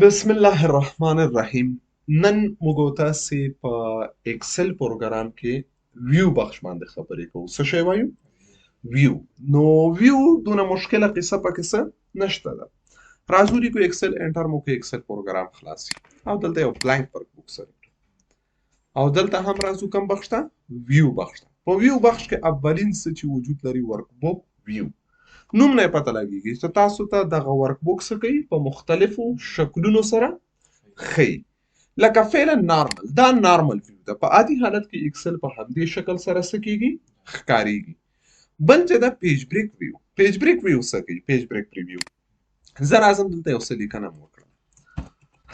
بسم الله الرحمن الرحیم. نن موږ تاسې په ایکسل پروګرام کې ویو بخش باندې خبرې کوو. څه شی وایو؟ ویو. نو ویو دونه مشکله قصه پکې څه نشته ده. راځو لیکو ایکسل، انټر مو کې ایکسل پروګرام خلاص او دلته یو بلانک ورک بوک سره او دلته هم راځو کوم بخش ته؟ ویو بخش ته. په ویو بخش کې اولین څه چې وجود لري ورک بوک ویو. نوم نه پته لګیږي چې تاسو ته دغه ورک بوک څه کوي، په مختلفو شکلونو سره ښیي. لکه فعلا نارمل، دا نارمل ویو ده. په عادي حالت کې ایکسل په همدې شکل سره څه کیږي؟ ښکاریږي. بل چې ده پیج بریک ویو. پیج بریک ویو څه کوي؟ پیج بریک پریویو. زه راځم دلته یو څه لیکنه مو وکړه،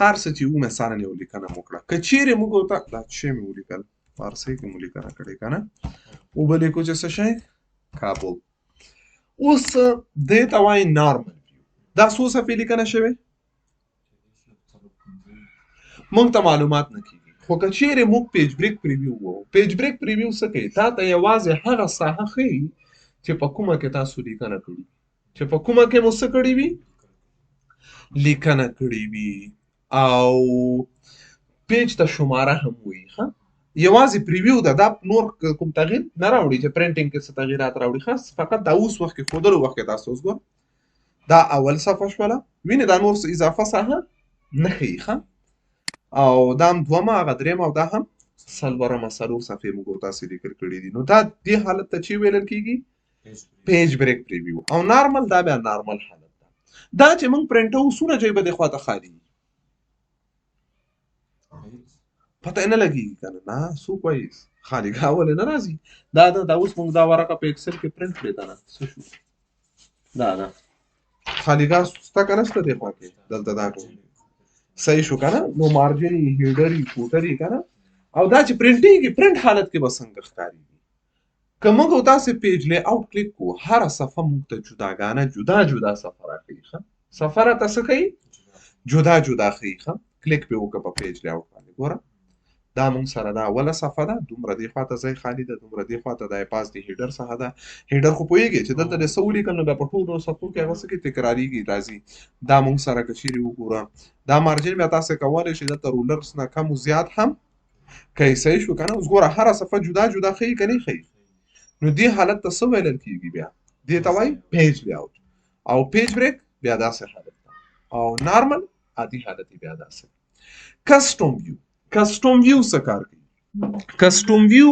هر څه چې وو مثلا یو لیکنه مو وکړه. که چیرې موږ ورته دا چې مې ولیکل، فارسۍ کې مو لیکنه کړې که نه، وبه لیکو چې څه شی؟ کابل. اوس دې ته وایي نارمل ویو. دا څو صفحې لیکنه شوې؟ موږ ته معلومات نه کیږي. خو که چیرې موږ پیج بریک پریویو وو، پیج بریک پریویو څه کوي؟ تا ته یوازې هغه ساحه ښیي چې په کومه کې تاسو لیکنه کړي، چې په کومه کې مو څه کړي وي؟ لیکنه کړي وي. او پیج ته شماره هم وایي. ښه، یوازې پریویو ده، دا نور کوم تغییر نه راوړي چې پرنټینګ کې څه تغییرات راوړي. ښه، فقط دا اوس وخت کې ښودلو وخت کې تاسو اوس ګور دا اول صفحه شوله، وینې دا نور څه اضافه ساحه نه ښیي. ښه، او دا هم دومه، هغه درېیمه، او دا هم څلورمه، څلور صفحې موږ تاسې لیکل کړي دي. نو دا دې حالت ته چې ویل کېږي پیج بریک پریویو. او نارمل دا بیا نارمل حالت ده. دا چې موږ پرنټو څومره ځای به دې خواته خالي پته یې نه لګېږي که نه؟ نه، څوک وایي خالیګاه ولې نه راځي؟ دا ده، دا اوس موږ دا ورقه په ایکسل کې پرنټ کړې ده، نه څه شو؟ دا ده خالیګاه شته که نه شته دې خوا کې؟ دلته دا کوم صحیح شو که نه؟ نو مارجن یې، هیډر یې، فوټر یې که نه؟ او دا چې پرنټېږي پرنټ حالت کې به څنګه ښکارېږي؟ که موږ او تاسې پیج لی اوټ کلیک کړو، هره صفحه موږ ته جداګانه جدا جدا صفحه راښیي. ښه، صفحه راته څه ښیي؟ جدا جدا ښیي. ښه، کلیک پې وکړه په پیج لی اوټ باندې، ګوره دا مونږ سره دا اوله صفحه ده، دومره دې خواته ځای خالي ده، دومره دې خواته دا پاس د هیډر څخه ده. هیډر خو پوهېږئ چې دلته دې څه ولیکل نو بیا په ټولو صفحو کې هغه څه کې تکرارېږي راځي. دا مونږ سره که چیرې وګوره دا مارجن بیا تاسې کولی شئ دلته رولرز نه کم و زیات هم کوئ. صحیح شو که نه؟ اوس ګوره هره صفحه جدا جدا ښیي که نه ښیي؟ نو دې حالت ته څه ویل کېږي؟ بیا دې ته وایي پیج لی اوټ. او پیج بریک بیا داسې حالت ده، او نارمل عادي حالت یې بیا داسې. کسټم ویو. کسټم ویو څه کار کوي؟ کسټم ویو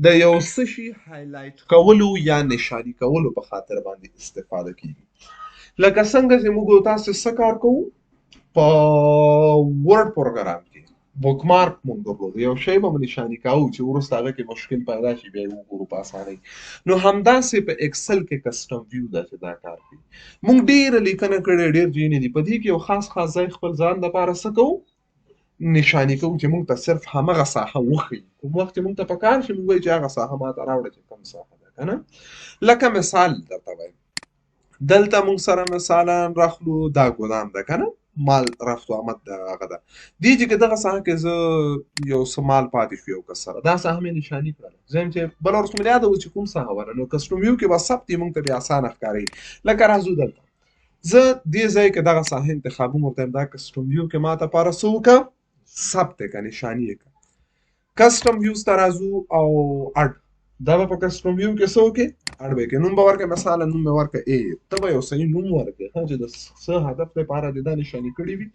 د یو څه شي هایلایټ کولو یا نشاني کولو په خاطر باندې استفاده کیږي. لکه څنګه چې موږ تاسې څه کار کوو په ورډ پروګرام کې، بوکمارک مونږ درلود، یو شی به مو نشاني کاوه چې وروسته هغه کې مشکل پیدا شي بیا یې وګورو په اسانۍ. نو همداسې په ایکسل کې کسټم ویو ده چې دا کار کوي. مونږ ډېره لیکنه کړې، ډېر ځایونه دي، په دې کې یو خاص خاص ځای خپل ځان دپاره څه کوو؟ نشاني کوو چې موږ ته صرف همغه ساحه وښیي. کوم وخت چې موږ ته پکار شي موږ وایو چې هغه ساحه ما ته راوړه چې کوم ساحه ده که نه. لکه مثال درته وایم، دلته موږ سره مثلا راخلو دا ګودام ده که نه، مال رفت و آمد ده هغه ده. دې چې که دغه ساحه کې زه یو څه مال پاتې شو یو کس سره، دا ساحه مې نشاني کړله، زه یم چې بله ورځ خو مې یاده وه چې کوم ساحه وله. نو کسټم ویو کې به ثبت یې موږ ته بیا اسانه ښکاري. لکه راځو دلته زه دې ځای کې دغه ساحه انتخابوم، ورته یم دا کسټم ویو کې ما ته پاره څه وکړه؟ ثبت یې کړه، نشاني یې کړه. کسټم ویوز ته راځو او اډ، دا به په کسټم ویو کې څه وکړې؟ اډ به یې کړې. نوم به ورکړې، مثلا نوم مې ورکړه ای، ته به یو صحیح نوم ورکړې ښه، چې د څه هدف لپاره دې دا نشاني کړې وي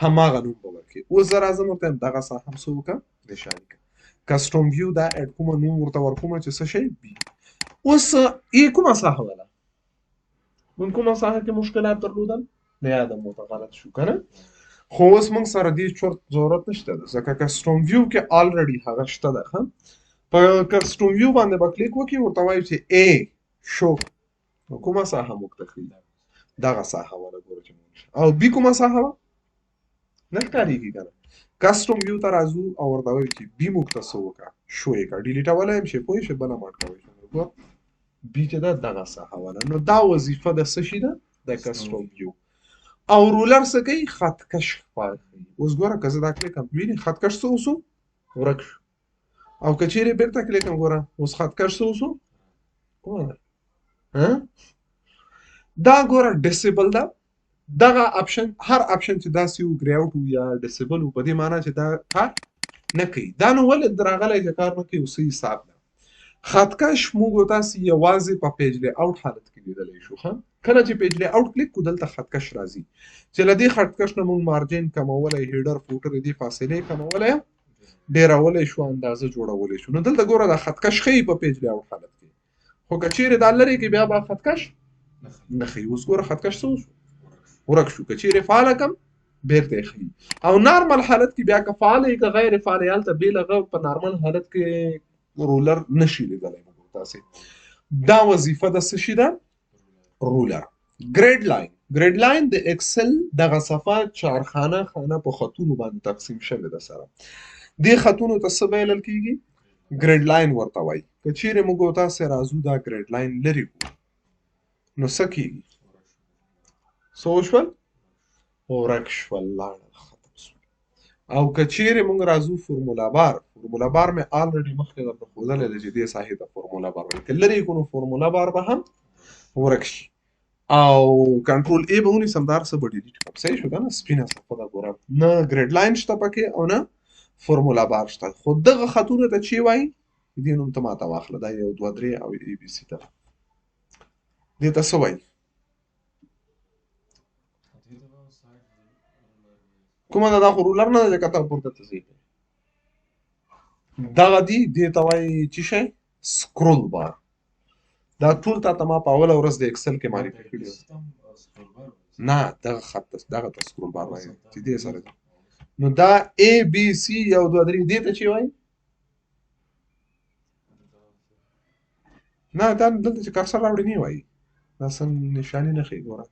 هماغه نوم به ورکړې. اوس زه راځم ورته یم دغه ساحه هم څه وکړه؟ نشاني کړه. کسټم ویو دا اډ کومه نوم ورته ورکوم چې څه شی بي. اوس ای کومه ساحه وله؟ مونږ کومه ساحه کې مشکلات درلودل؟ نه یادم ورته غلط شو که نه. خو اوس موږ سره دې چورت ضرورت نشته ده، ځکه کسټم ویو کې آلریډي هغه شته ده. ښه، په کسټم ویو باندې به کلیک وکړي، ورته وایو چې ای شو، نو کومه ساحه موږ ته ښیي؟ دغه ساحه وله ګوره چې موږ او بي کومه ساحه وه؟ نه ښکارېږي که نه. کسټم ویو ته راځو او ورته وایو چې بي موږ ته څه وکړه؟ شو یې کړه، ډیلیټولی هم شي، پوه شې، بله ماټ کوی شي. ګوره بي چې ده دغه ساحه وله. نو دا وظیفه د څه شي ده؟ د کسټم ویو. او رولر څه کوي؟ خطکش ښیي. اوس ګوره که زه دا کلیک کړم، وینې خطکش څه وسو؟ ورک شو. او که چیرې بیرته کلیک کړم، ګوره اوس خطکش څه وسو؟ کومه ده؟ دا ګوره ډیسیبل ده، دغه اپشن، هر اپشن چې داسې وو، ګری اوټ وو یا ډیسیبل وو، په دې معنی چې دا کار نه کوي. دا نو ولې راغلی چې کار نه کوي؟ اوس حساب ده. خطکش موږ تاسو یوازې په پیج لی اوټ حالت کې لیدلی شو. ښه، کله چې پیج لی اوټ کلیک کو، دلته خطکش راځي چې له دې خطکش نه موږ مارجن کمولی، هیډر فوټر دې فاصلې کمولی، ډېرولی شو، اندازه جوړولی شو. نو دلته ګوره، دا خطکش ښیي په پیج لی اوټ حالت کې، خو که چیرې دا لرې کې بیا به خطکش نه ښیي. اوس ګوره خطکش څه وشو؟ ورک شو. که چیرې فعاله کم، بیرته یې ښیي. او نارمل حالت کې بیا که فعال یې که غیر فعال یې، هلته بې له هغه په نارمل حالت کې رولر نشي لیدلی موږ تاسې. دا وظیفه د څه شي ده؟ رولر. ګریډ لاین، ګریډ لاین د اکسل دغه صفحه چارخانه خانه په خطونو باندې تقسیم شوې ده. سره دې خطونو ته څه ویل کېږي؟ ګریډ لاین ورته وایي. که چیرې موږ تاسې راځو دا ګریډ لاین لرې کړو، نو څه کېږي؟ څه وشول؟ ورک شول، لاړل، ختم شول. او که چیرې موږ راځو فورمولا بار، فورمولا بار مې آلریډي مخکې درته ښودلی دی چې دې ساحې ته فورمولا بار وایي. که لرې کړو نو فورمولا بار به هم ورک شي. او کنټرول ای به ونیسم، دا هر څه به ډیلیټ کړم. صحیح شو که نه؟ سپینه صفحه ده، ګوره نه ګریډ لاین شته پکې او نه فورمولا بار شته. خو دغه خطونه ته چې وایي، دې نوم ته ماته واخله، دا 1 2 3 او ای بي سي ته، دې ته څه وایي؟ کومه ده؟ دا خو رولر نه ده چې کته پورته ته ځي. دغه دی، دې ته وایي چې شی؟ سکرول بار. دا ټول تا ته ما په اوله ورځ د اکسل کې معرفي کړي. نه، دغه خط دغه ته سکرول بار وایي چې دې سره دی. نو دا ای بي سي 1 2 3 دې ته چې وایي؟ نه، دا دلته چې کرسر راوړي نه وایي، دا څه نشانې نه ښیي. ګوره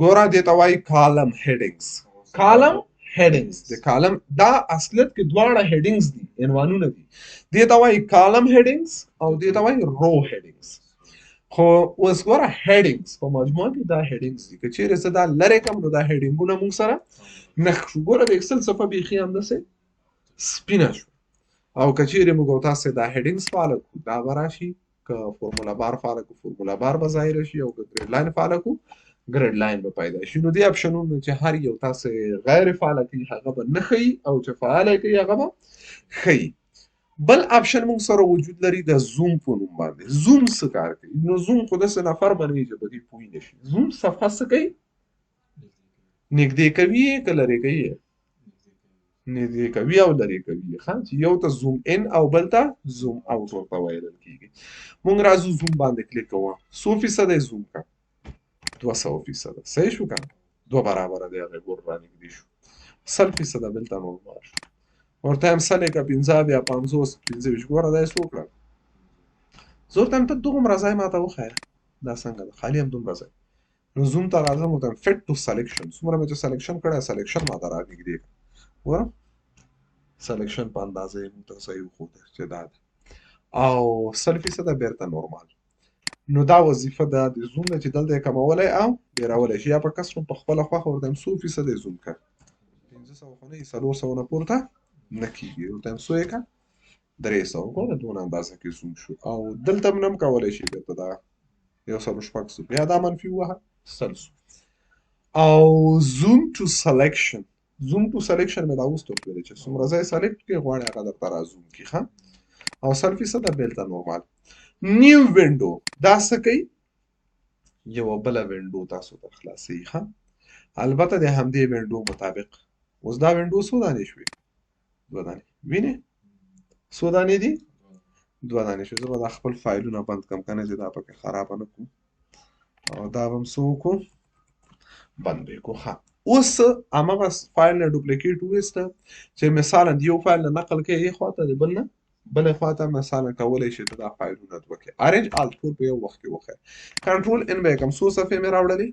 ګوره، دې ته وایي کالم هیډینګز. کالم هیډینګز د کالم دا اصلیت کې دواړه هیډینګز دي، عنوانونه دي. دې ته وایي کالم هیډینګز او دې ته وایي رو هیډینګز. خو اوس ګوره، هیډینګز په مجموعه کې دا هیډینګز دي. که چیرې زه دا لرې کړم نو دا هیډینګونه موږ سره نښ شو. ګوره، د اکسل صفحه بیخي همداسې سپینه شو. او که چیرې موږ او تاسې دا هیډینګز فعاله کړو، دا به راشي. که فورمولا بار فعاله کړو، فورمولا بار به ظاهر شي، او که ګریډ لاین فعاله کړو، ګریډ لاین به پیدا شي. نو دې اپشنونو چې هر یو تاسې غیر فعاله کړئ هغه به نه ښیي، او چې فعاله کړئ هغه به ښیي. بل اپشن موږ سره وجود لري د زوم په نوم باندې. زوم څه کار کوي؟ نو زوم خو داسې نفر به نه وي چې په دې پوه نه شي. زوم صفحه څه کوي؟ نږدې کوي یې که لرې کوي یې؟ نږدې کوي او لرې کوي. ښه، چې یو ته زوم ان او بل ته زوم اوټ ورته ویل کېږي. موږ راځو زوم باندې کلیک کوو. څو فیصده یې زوم کړه؟ 200%. صحیح شو که نه؟ دوه برابره دی هغې. ګور، رانږدې شو. 100% بل ته نورمال شو. ورته هم سل یې که 75، 50، 25. ګوره دا یې څو کړل؟ زه ورته ته دغومره ځای ماته وښیه، دا څنګه ده؟ خالي هم دومره ځای. نو زوم ته راځم، ورته فټ ټو سلیکشن. څومره مې چې سلیکشن کړی، سلیکشن ماته رانږدې کړه. ګوره، سلیکشن په اندازه یې موږ ته صحیح وښوده چې دا ده، او 100% بیرته نورمال. نو دا وظیفه ده د زوم ده چې دلته یې کمولی او ډېرولی شي، یا په کسر په خپله خوښه. ورته یم څو فیصده یې زوم کړ؟ 500 خو نه، 400 نه پورته نه کېږي. ورته یم څو یې کړه؟ 300. ګوره، دونه اندازه کې زوم شو. او دلته هم نه کولی شي بیرته دا 106 شو، بیا دا منفي ووهه، 100 شو. او زوم ټو سلیکشن، زوم ټو سلیکشن مې دا اوس ورته ویلی چې څومره ځای سلیکټ کړې غواړې هغه درته را زوم کړي. ښه، او 100% بیرته نورمال. نیو وینډو دا څه کوي؟ یوه بله وینډو تاسو ته خلاصوي. ښه، البته د همدې وینډو مطابق. اوس دا وینډو څو دانې شوې؟ دوه دانې. وینې څو دانې دي؟ دوه دانې شوې. زه به دا خپل فایلونه بند کړم که نه چې دا پکې خرابه نه کړو، او دا به هم څه وکړو؟ بند به یې کړو. ښه، اوس همغه فایل نه ډوپلیکیټ وویسته چې مثلا د یو فایل نه نقل کوې یې خواته، د بل نه بلې خواته، مثلا کولی شي ته دا فایلونه دوه کړې. ارینج آل ټول په یو وخت کې وښیه. کنټرول ان به یې کړم. څو صفحې مې راوړلې؟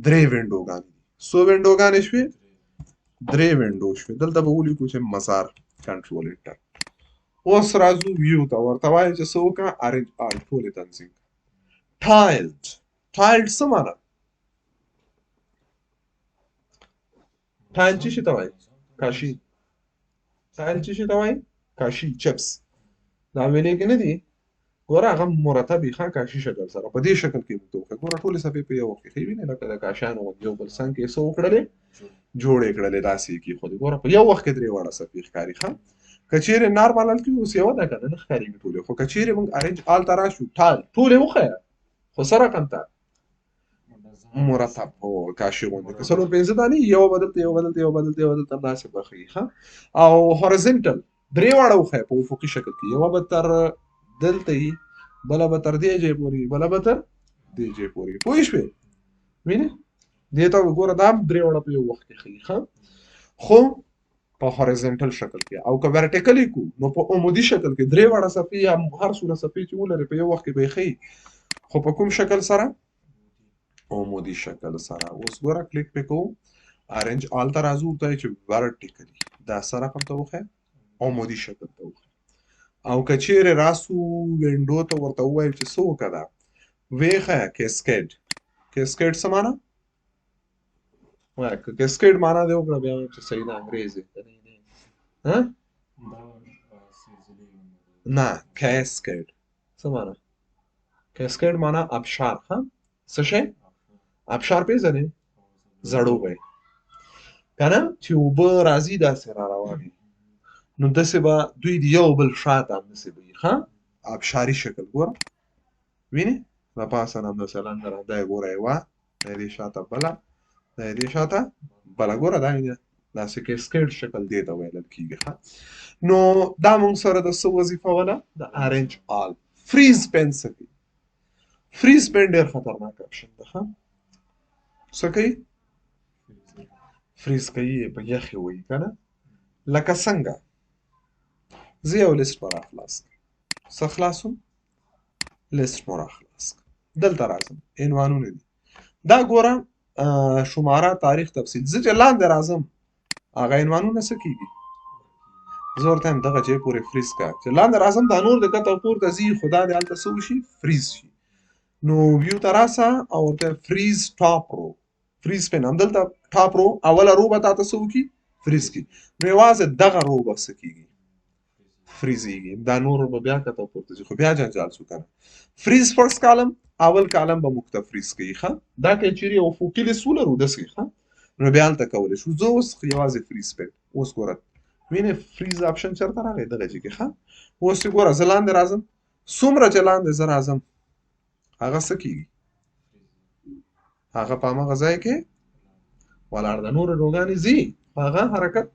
درې وینډوګانې دي. څو وینډوګانې شوې؟ درې وینډو شوې. دلته به ولیکو چې مزار، کنټرول انټر. اوس راځو ویو ته، ورته وایو چې څه وکړه؟ ارینج آل ټولې تنظیم کړه. ټایلډ، ټایلډ څه معنا؟ ټایل څه شي ته وایي؟ کاشي. ټایل څه شي ته وایي؟ کاشي، چپس. دا ویلې کې نه دي ګوره، هغه مرتب ښه کاشي شکل سره په دې شکل کې موږ ته وښیه. ګوره ټولې صفحې په یو وخت کې ښیي، وینې لکه د کاشانو غوندې یو بل څنګ کې څه وکړلې، جوړې کړلې، داسې یې کېښودې. ګوره په یو وخت کې درې واړه صفحې ښکاري. ښه، که چیرې نارمل حالت کې اوس یوه ده که نه، نه ښکارېږي ټولې، خو که چیرې موږ ارینج آل ته راشو ټال ټولې وښیه، خو څه رقم ته مرتب هو کاشي غوندې، که څلور پنځه دانې، یوه به دلته، یوه به دلته، یوه به دلته، یوه دلته، همداسې به ښیي. ښه، او هوریزنټل درې واړه وښیه په افقي شکل کې، یوه به تر دلته وي، بله به تر دې ځای پورې وي، بله به تر دې ځای پورې وي. پوه شوې؟ وینې دې ته وګوره، دا هم درې واړه په یو وخت کې ښیي. ښه، خو په هوریزنټل شکل کې، او که ورټیکلی کو نو په عمودي شکل کې درې واړه صفحې یا هر څومره صفحې چې ولري په یو وخت کې به یې ښیي، خو په کوم شکل سره؟ عمودي شکل سره. اوس ګوره کلیک پې کوو، ارینج آل ته راځو، ورته چې ورټیکلی دا څه رقم ته وښیه؟ عمودي شکل ته وښیه. او که چیرې راسو وینډو ته ورته ووایو چې څه وکړه، دا ویښیه کیسکیډ. کیسکیډ څه معنا؟ وایه که کیسکیډ معنا دې وکړه بیا وایم چې صحیح ده، انګرېز یې که نه؟ ها؟ نه، کیسکیډ څه معنا؟ کیسکیډ معنا ابشار. ښه، څه شی؟ ابشار پېژنې؟ زړو به که نه چې اوبه راځي داسې را روانې، نو داسې به دوی د یو بل شاته همداسې به وي. ښه، ابشاري شکل ګوره، وینې د پاسه نه همداسې لاندې را، دا یې ګوره یوه، دا یې دې شاته بله، دا یې دې شاته بله، ګوره دا یې داسې کیسکیډ شکل دې ته ویل کېږي. ښه، نو دا موږ سره د څه وظیفه وله؟ د ارینج آل. فریز پین څه کوي؟ فریز پین ډېر خطرناک اپشن ده. ښه، څه کوي؟ فریز کوي یې، په یخې وایي که نه. لکه څنګه زه یو لیست به راخلاص کړم، څه خلاصوم؟ لیست مو راخلاص کړم، دلته راځم، عنوانونه دي دا ګوره، شماره، تاریخ، تفصیل. زه چې لاندې راځم هغه عنوانونه څه کېږي؟ زه ورته وایم دغه ځای پورې فریز کړه، چې لاندې راځم دا نور د کته پورته ځي، خو دا دې هلته څه وشي؟ فریز شي. نو ویو ته راسه او ورته فریز ټاپ رو، فریز پین همدلته ټاپ رو، اوله رو به تاته څه وکړي؟ فریز کړي. نو یوازې دغه رو به څه کېږي؟ فریزیږي، دا نور به بیا کته پورته ځي، خو بیا جنجال شو که نه. فریز فرست کالم، اول کالم به موږ ته فریز کوي. ښه، دا که چیرې یو افقي لیست ولرو داسې، ښه، نو بیا هلته کولی شو. زه اوس یوازې فریز پین، اوس ګوره وینې فریز اپشن چېرته راغی؟ دغه ځای کې. ښه، اوس چې ګوره زه لاندې راځم، څومره چې لاندې زه راځم هغه څه کېږي؟ هغه په هماغه ځای کې ولاړ ده، نورې روګانې ځي خو هغه حرکت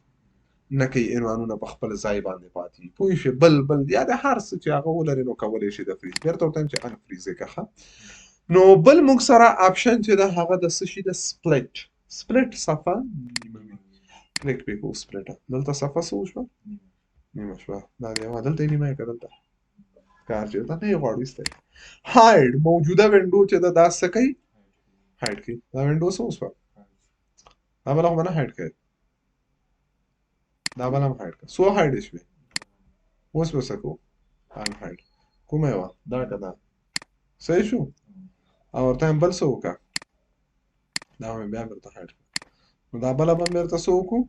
نه کوي، عنوانونه په خپل ځای باندې پاتې وي. پوه شوې؟ بل بل یا د هر څه چې هغه ولري نو کولی شي د فریز، بېرته ورته وایم چې ان فریز یې کړه. ښه، نو بل موږ سره اپشن چې ده هغه د څه شي ده؟ سپلیټ. سپلیټ صفحه نیموي، کلیک پې کوو، سپلیټ دلته صفحه څه وشوه؟ نیمه شوه. دا دی یوه دلته یې نیمه یې کړه، دلته کار چې دا نه یې غواړو ایسته یې. هایډ موجوده وینډو چې ده دا څه کوي؟ هایډ کوي. دا وینډو څه وشوه؟ دا بله خو به نه هایډ کوي، دا بله هم هایډ کړه. څو هایډ شوې؟ اوس به څه کوو؟ ان هایډ کومه یوه؟ دا که دا صحیح شو؟ او ورته هم بل څه وکړه، دا مې بیا بیرته هایډ کړه، نو دا بله به بیرته څه وکړو؟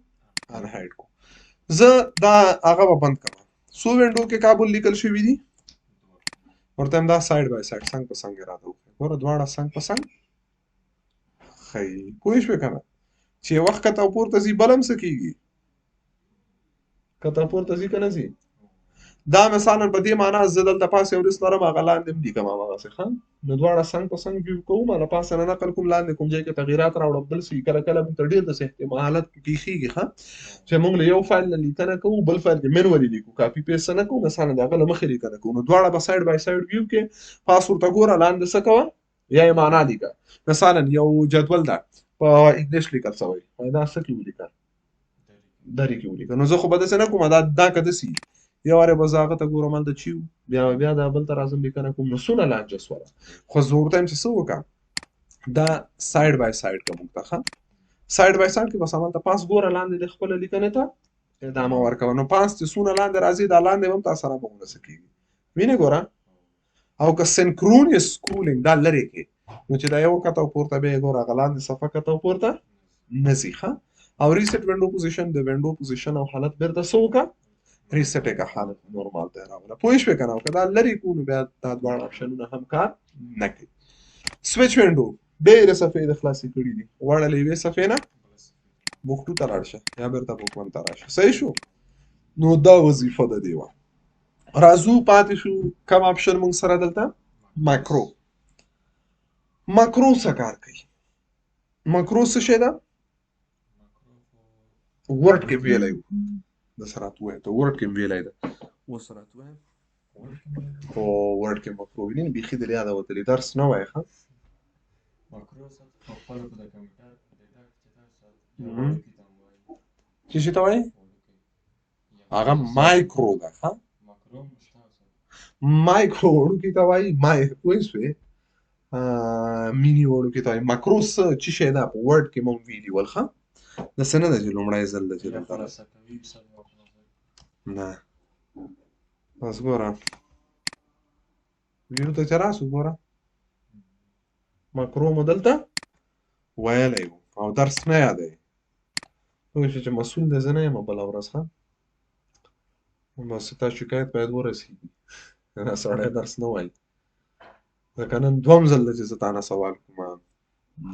ان هایډ کړو. زه دا هغه به بند کړم. څو وینډو کې کابل لیکل شوي دي؟ ورته هم دا سایډ بای سایډ څنګ په څنګ راته وښیه. ګوره دواړه څنګ په څنګ ښیي. پوه شوې که نه؟ چې یو وخت کته او پورته ځي بل هم څه کېږي؟ کته پورته ځي که نه ځي؟ دا مثلا په دې معنا زه دلته پاس یو لیست لرم، هغه لاندې هم لیکم هماغسې. ښه، نو دواړه څنګ په څنګ ویو کوم، له پاسه نه نقل کوم، لاندې کوم ځای کې تغیرات راوړم بل څه. کله کله موږ ته ډېر داسې احتمالات پېښېږي، ښه، چې موږ له یو فایل نه لیکنه کوو بل فایل کې منولي لیکو، کاپي پیسټ نه کوو، مثلا د هغه له مخې لیکنه کوو، نو دواړه به سایډ بای سایډ ویو کې پاس ورته ګوره لاندې څه کوه یا یې معنا لیکه. مثلا یو جدول ده په انګلیش لیکل شوی، دا څه کې ولیکه؟ دري کې ولیکه. نو زه خو به داسې نه کوم، دا که داسې یو وارې به زه هغه ته ګورم هلته چې بیا بیا دا بل ته راځم لیکنه کوم، نو څونه لانجه سوله. خو زه ورته وایم چې څه وکړم، دا سایډ بای سایډ که موږ ته، ښه، سایډ بای سایډ کې بس هملته پاس ګوره لاندې د خپله لیکنې ته ادامه ورکوه، نو پاس چې څونه لاندې راځي دا لاندې به هم تا سره به ونه څه کېږي. وینې ګوره، او که سنکرونیس سکرولینګ دا لرې کې، نو چې دا یو کته او پورته بیا یې ګوره هغه لاندې صفحه کته او پورته نه ځي. ښه، او ریسټ وینډو پوزیشن، د وینډو پوزیشن او حالت بیرته څه وکړه؟ ریسټ یې که حالت نورمال ته راوله. پوه شوې که نه؟ که دا لرې کړو نو بیا دا دواړه اپشنونه هم کار نه کوي. سویچ وینډو ډېرې صفحې د خلاصې کړې دي، غواړه له یوې صفحې نه بوک ټو ته لاړ شه یا بېرته بوک ون ته راشه. صحیح شو؟ نو دا وظیفه د دې وه. راځو پاتې شو کوم اپشن موږ سره دلته؟ ماکرو. ماکرو څه کار کوي؟ ماکرو څه شی ده؟ ورډ کې ویلی وو، د سره راته ووایه، ته ورډ کې ویلی ده، اوس راته ووایه. خو ورډ کې ماکرو ویلي، بیخي د یاده وتلي، درس نه وایې. ښه، څه شي ته وایې؟ هغه مایکرو ده. ښه، مایکرو وړوکي ته وایي، مای پوه شوې؟ مینی وړوکي ته وایي. ماکرو څه چې شی ده؟ په ورډ کې مونږ ویلي ول. ښه، دا څه نه ده چې لومړی ځل ده چې دلته راځي. نه، بس ګوره، ویو ته چې راسو، ګوره ماکرو مو دلته ویلی وو او درس نه یادوي. پوه شو چې مسؤل دی زه نه یم. بله ورځ ښه، بس ستا شکایت باید ورسېږي، دا سړی درس نه وایي، ځکه نن دوم ځل دی چې زه تا نه سوال کوم،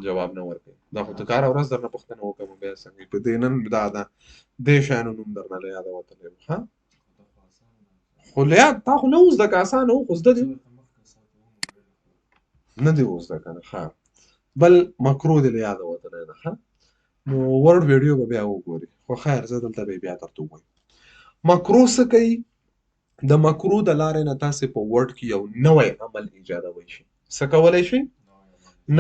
جواب نه ورکوي. دا خو ته هره ورځ درنه پوښتنه وکړم، بیا څنګه په دې نن دا ده دې شیانو نوم درنه له یاده وتلی و؟ ښه، خو له یاد تا خو نه و زده، که اسانه و خو زده دې نه دی و زده که نه. ښه، بل مکرو دې له یاده وتلی ده. ښه، نو ورډ ویډیو به بیا وګورې، خو خیر، زه دلته به بیا درته ووایم مکرو څه کوي. د مکرو د لارې نه تاسې په ورډ کې یو نوی عمل ایجادولی شئ. څه کولی شئ؟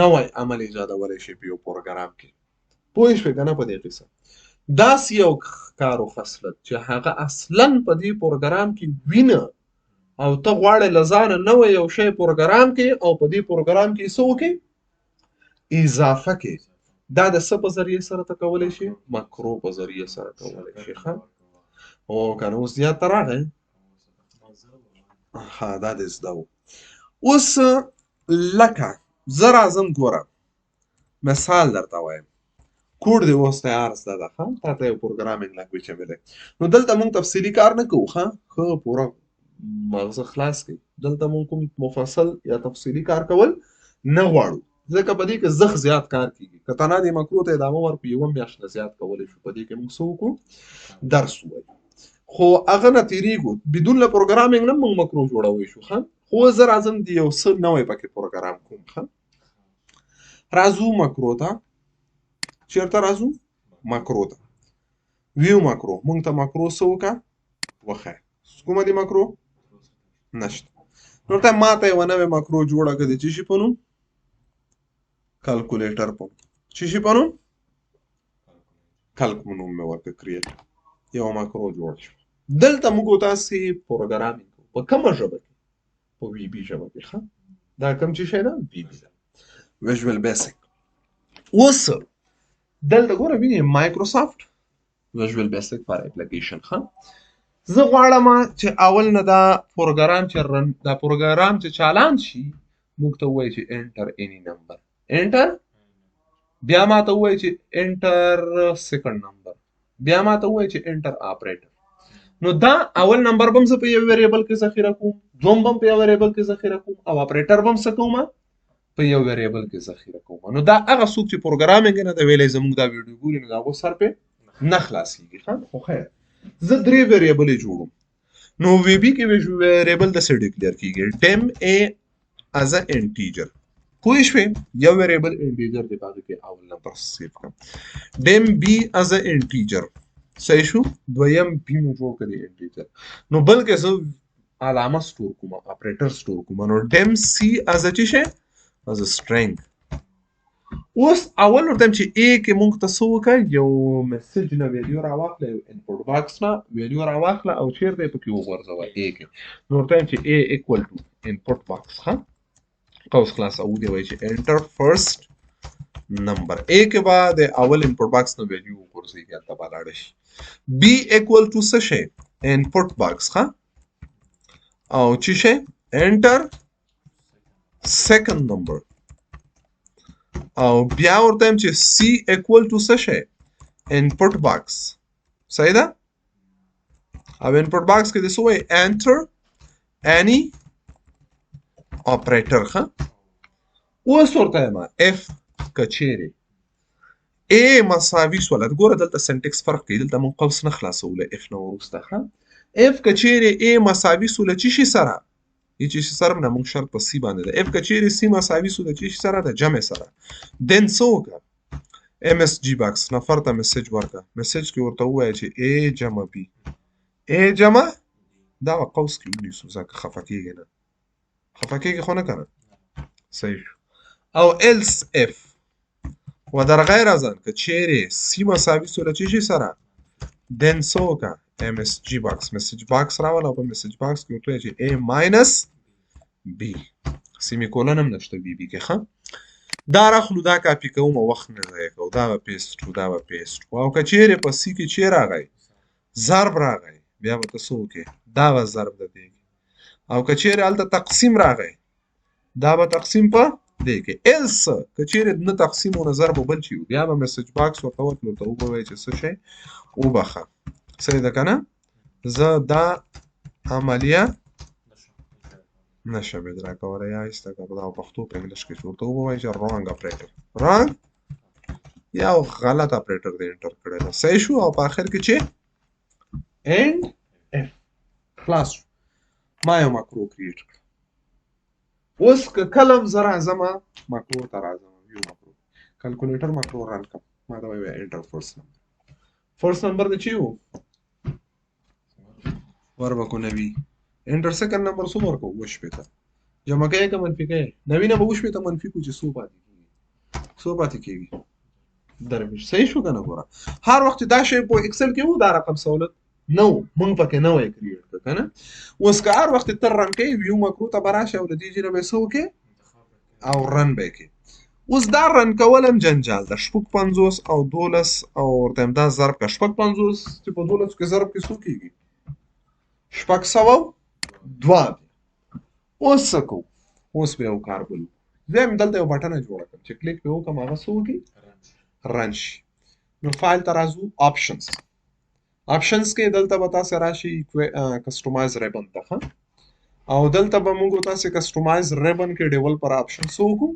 نوی عمل ایجادولی شئ په یو پروګرام کې. پوه شوې که نه په دې قصه؟ داسې یو کار او خصلت چې هغه اصلا په دې پروګرام کې وینه او ته غواړې له ځانه نوی یو شی پروګرام کې او په دې پروګرام کې څه وکړې؟ اضافه کې. دا د څه په ذریعه سره ته کولی شي؟ مکرو په ذریعه سره کولی شي. ښه، او که نه اوس یاد ته راغی؟ ښه، دا دې زده و. اوس لکه زه راځم، ګوره مثال درته وایم، کوډ دې اوس تیار زده ده. ښه، تا ته یو پروګرامینګ لانګویج ویلی، نو دلته موږ تفصیلي کار نه کوو. ښه ښه، پوره مغزه خلاص کړئ، دلته موږ کوم مفصل یا تفصیلي کار کول نه غواړو، ځکه په دې کې زخ زیات کار کیږي. که تنها دې مکرو ته ادامه ورکړو، یوه میاشت نه زیات کولی شو په دې کې موږ څه وکړو؟ درس ووایو، خو هغه نه تېرېږو. بدون له پروګرامینګ نه موږ مکرو جوړولی شو. ښه، خو زه راځم د یو څه نوی پکې پروګرام کوم. ښه، راځو مکرو ته. چېرته راځو؟ مکرو ته. ویو مکرو، موږ ته مکرو څه وکړه؟ وښیه کومه دې مکرو نشته. نو ته ما ته یوه نوې مکرو جوړه کړه، د څه شي په نوم؟ کلکولیټر په نوم. څه شي په نوم؟ کلک په نوم مې ورته کریټ یوه مکرو جوړه شوه. دلته موږ تاسې پروګرامینګ کوو په کومه ژبه کې؟ په وی بي ژبه کې. ښه، دا کوم چې شی ده؟ وی بي ده، ویژوال بیسیک. اوس دلته ګوره، وینې مایکروسافټ ویژوال بیسیک فار اپلیکیشن. ښه، زه غواړم چې اول نه دا پروګرام چې رن، دا پروګرام چې چالان شي، موږ ته ووایي چې انټر اني نمبر، انټر، بیا ما ته ووایي چې انټر سیکنډ نمبر، بیا ما ته ووایي چې انټر اپریټر. نو دا اول نمبر به هم زه په یو ویریبل کې ذخیره کوم، دوم به هم په یو ویریبل کې ذخیره کوم، او اپریټر به هم څه کوم؟ په یو ویریبل کې ذخیره کوم. نو دا هغه څوک چې پروګرامینګ نه دی ویلی، زموږ دا ویډیو ګوري، نو د هغو سر پې نه خلاصېږي. ښه، خو خیر، زه درې ویریبلې جوړوم. نو وی بي کې ویریبل داسې ډیکلیر کېږي، ډیم ای از ا انټیجر. پوه شوې؟ یو ویریبل انټیجر دی، په هغه کې اول نمبر سیو کړم. ډیم بي از ا انټیجر، صحیح شو؟ دویم بي مو جوړ کړی انټیجر. نو بل کې زه علامه سټور کوم، اپریټر سټور کوم، نو ډیم سی از ا څه شی؟ از ا سټرینګ. اوس اول ورته چې ای کې مونږ ته څه وکړه؟ یو میسج نه ویلیو راواخله، یو انپوټ باکس نه ویلیو راواخله او چیرته یې پکې وغورځوه؟ ای کې. نو ورته چې ای ایکوال ټو انپوټ باکس، ښه، قوس خلاص، او دی وایي چې انټر فرست نمبر. ای کې به د اول انپوټ باکس نه ویلیو وغورځېږي، هلته به لاړه شي. بی ایکوال ټو څه شی؟ انپوټ باکس، ښه، او چې شی؟ انټر سیکنډ نمبر. او بیا ورته وایم چې سی ایکوال ټو څه شی؟ انپوټ باکس، صحیح ده؟ او انپوټ باکس کې د څه وایي؟ انټر اني اپریټر. ښه، اوس ورته یم اف کچېرې ا مساوي سوله. ګوره دلته سنټکس فرق کوي، دلته مونږ قوس نه خلاصوو له اف نه وروسته. ښه، اف کچېرې ا مساوي سوله چی شي سره، ای چې سره نه مونږ شرط په سی باندې ده. اف کچېرې سی مساوي سوله چی شي سره، د جمع سره، دن څه وکړه؟ ایم اس جی باکس نفر ته میسج ورکړه. میسج کې ورته ووایه چې ا جمع بی، ا جمع دا به قوس کې ونیسو ځکه خفه کېږي نه، خفه کېږي خو نه که نه؟ صحیح شو. او ایلس اف و در غیر از آن که چیرې سی مساوي سوله چی شي سره، دن څه وکړه؟ ایم اس جی باکس میسج باکس راوله او په میسج باکس کې ورته ووایه چې ا ماینس بی، سیمیکولن هم نشته بی بی کې. ښه، دا راخلو، دا کاپي کوم، وخت نه ضایع کوو، دا به پیسټ کړو، دا به پیسټ کړو. او که چیرې په سی کې چې راغی ضرب راغی، بیا به ته څه وکړې؟ دا به ضرب د دې، او که چیرې هلته تقسیم راغی، دا به تقسیم په دې کې. ایلس که چیرې نه تقسیم او نه ضرب بل چی، بیا به میسج باکس ورته ورکړو، ورته وبه وایي چې څه شی وبخښه. صحیح ده که نه؟ زه دا عملیه نشم اجرا کولی، یا ایسته که دا پښتو په انګلیش کې ورته ووایي چې رانګ اپریټر، رانګ یا غلط اپریټر دی انټر کړی ده. صحیح شو. او په آخر کې چې اند اف خلاص شو، ما یو ماکرو کریټ کړ. اوس که کلم زه راځم ماکرو ته راځم، یو ماکرو کلکولیټر ماکرو رن کړم، ما ته وایي انټر فرست نمبر. فرست نمبر د چی وو؟ ور به کو 90. انټر سیکنډ نمبر څو ورکو؟ 67. جمع کوي که منفي کوي؟ 90 نه به 67 منفي کو چې څو پاتې کېږي؟ څو پاتې کېږي؟ 23. صحیح شو که نه؟ ګوره هر وخت چې دا شی په اکسل کې وو، دا رقم سهولت نه و، مونږ پکې نه وای کریټ کړ که نه؟ اوس که هر وخت ته رن کوې، ویو مکرو ته به راشې او له دې ځای نه به یې څه وکړې او رن به یې کړې. اوس دا رن کول هم جنجال ده، 56 او 12 او ورته هم دا ضرب کړه. 56 چې په 12 کې ضرب کې څو کېږي؟ 602. اوس څه کوو؟ اوس به یو کار بل وکړو. زه هم دلته یو بټنه جوړه کړم چې کلیک پرې وکړم هغه څه وکړي؟ رن شي. نو فایل ته راځو، آپشنز، آپشنز کې دلته به تاسې راشي کسټمایز ریبن ته. ښه، او دلته به موږ تاسې کسټمایز ریبن کې ډیولپر آپشن څه وکړو؟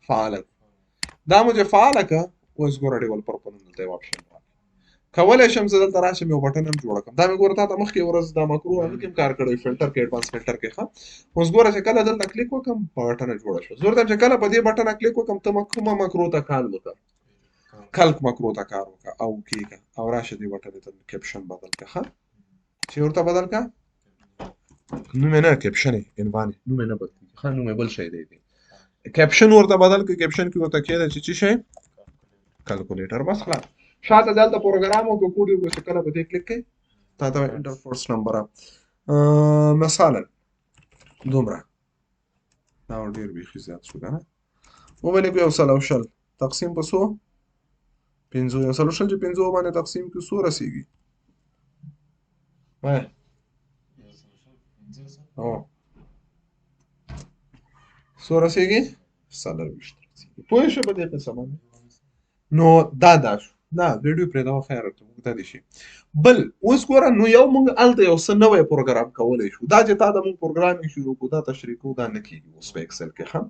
فعاله کړو. دا مو چې فعاله کړه، اوس ګوره ډیولپر په نوم دلته یو آپشن راغی. کولی شم زه دلته راشم یو بټن هم جوړ کړم. دا مې ګوره تا ته مخکې ورځ دا ماکرو هغه کې هم کار کړی، فلټر کې، اډوانس فلټر کې. ښه، اوس ګوره چې کله دلته کلیک وکړم بټنه جوړه شوه. زه ورته چې کله په دې بټنه کلیک وکړم، ته کومه ماکرو ته کال وکړه؟ کلک ماکرو ته کار وکړه او کېږه او راشه دې بټنې ته کیپشن بدل کړه. ښه، چې ورته بدل کړه، نوم یې نه کیپشن یې عنوان یې نوم یې نه بدلېږي. ښه، نوم یې بل شی دی، کیپشن ورته بدل کړه. کیپشن کې ورته کېده چې څه شی؟ کلکولیټر. بس خلاص. شاته دلته پروګرام او کوډ یو چې کله په دې کلیک کړئ، تا ته انټر فرست نمبر مثلا دومره، دا ډېر بیخي زیات شو که نه؟ وبه لیکو 120 تقسیم په څو؟ پنځو. 120 چې پنځو باندې تقسیم کړو څو رسېږي؟ وایه څو رسېږي؟ 24 رسېږي. پوه شو په دې قصه باندې؟ نو دا دا شو، دا ویډیو پرېږده، خیر ورته اوږده دې شي. بل اوس ګوره، نو یو مونږ هلته یو څه نوی پروګرام کولی شو. دا چې تا ته مونږ پروګرامینګ شروع کړو، دا تشریح کوو، دا نه کېږي اوس په اکسل کې. ښه،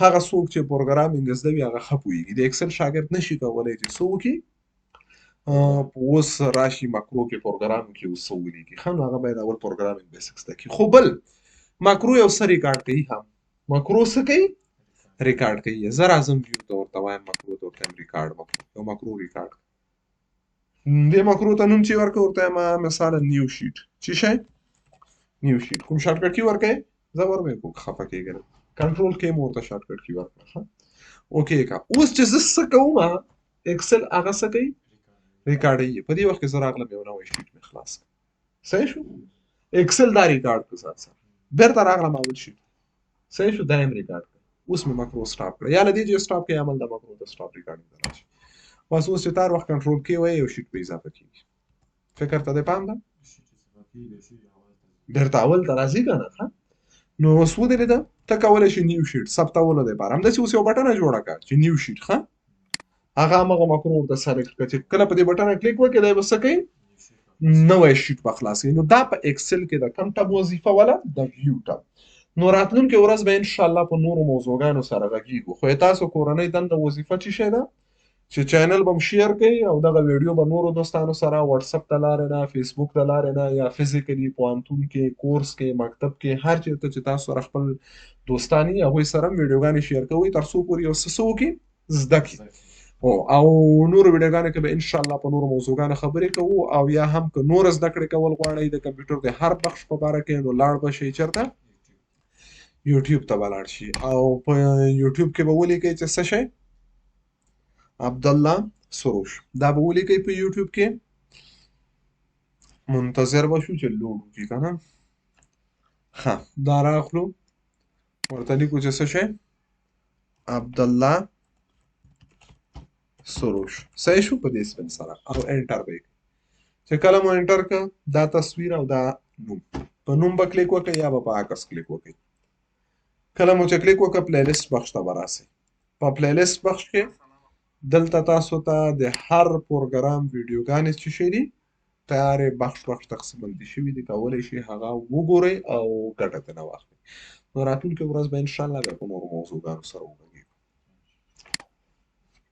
هغه څوک چې پروګرامینګ زده وي هغه ښه پوهېږي. د اکسل شاګرد نه شي کولی چې څه وکړي، اوس راشي ماکرو کې پروګرام کې اوس څه ولیکي. ښه، نو هغه باید اول پروګرامینګ بیسکس زده کړي. خو بل ماکرو یو څه ریکارډ کوي هم. ماکرو څه کوي؟ ریکارډ کوي. زه راځم ویو ته ورته وایم، ماکرو ته ورته وایم ریکارډ ماکرو، یو ماکرو ریکارډ. دې ماکرو ته نوم چې ورکړ ورته وایم مثلا نیو شیټ. چی شی؟ نیو شیټ. کوم شارټکټ کی ورکړې؟ زه ور به کوم، خفه کېږم. کنټرول کې مو ورته شارټکټ کی ورکړه. ښه، اوکې کا. اوس چې زه څه کوم، اکسل هغه څه کوي؟ ریکارډوي. په دې وخت کې زه راغلم یو نوی شیټ مې خلاص کړ. صحیح شو؟ اکسل دا ریکارډ کړ ځان سره. بېرته راغلم اول شیټ. صحیح شو؟ دا یې هم ریکارډ کړ. اوس مې ماکرو سټاپ کړ، یا له دې چې سټاپ کوي عمل د ماکرو ته سټاپ ریکارډینګ ته راشي. بس اوس چې تار وخت کنټرول کې وایي یو شیټ به اضافه کېږي. فکر ته دې پام ده؟ بېرته اول ته راځي که نه؟ ښه، نو اوس ودرېده. ته کولی شې نیو شیټ ثبتولو دپاره همداسې اوس یو بټنه جوړه کړه چې نیو شیټ. ښه، هغه همغه ماکرو ورته سلیکټ کړه چې کله په دې بټنه کلیک وکړې، دی به څه کوي؟ نوی شیټ به خلاص نو دا په ایکسل کې د کم ټب وظیفه ولا د ویو ټب. نو راتلونکې ورځ به ان شاء الله په نورو موضوعګانو سره غږیږو. خو تاسو کورنۍ دنده وظیفه چی شی ده چې چینل به شیر کړئ او دغه ویډیو به نورو دوستانو سره واتس اپ د لارې نه، فیسبوک د لارې نه، یا فزیکلی پوهنتون کې، کورس کې، مکتب کې، هر چېرته چې تاسو سره خپل دوستان یي هغوی سره هم ویډیوګانې شیر کوئ تر څو پورې یو څه څه وکړي زده کړي. او نورو ویډیوګانو کې به ان شاء الله په نورو موضوعګانو خبرې کوو، او یا هم که نور زده کړې کول غواړئ د کمپیوټر د هر بخش په باره کې نو لاړ به شئ چېرته یوټیوب ته به لاړ شي او په یوټیوب کې به ولیکئ چې څه شی عبدالله سروش، دا به ولیکئ په یوټیوب کې. منتظر به شو چې لوډ وکړي که نه. ښه دا راغلو ورته لیکو چې څه شی عبدالله سروش، صحیح شو په دې سپین سره، او انټر به یې کړئ. چې کله مو انټر کړ دا تصویر او دا نوم، په نوم به کلیک وکړئ یا به په عکس کلیک وکړئ. کله مو چې کلیک وکړ پلی لیست بخش ته به راسئ. په پلی لیست بخش کې دلته تاسو ته د هر پروګرام ویډیوګانې چې شي دي تیارې بخش بخش تقسیم بندي شوي دي، کولی شئ هغه وګورئ او ګټه ترې واخلئ. نو راتلونکې ورځ به انشاءالله بیا په نورو موضوعګانو سره وګورئ.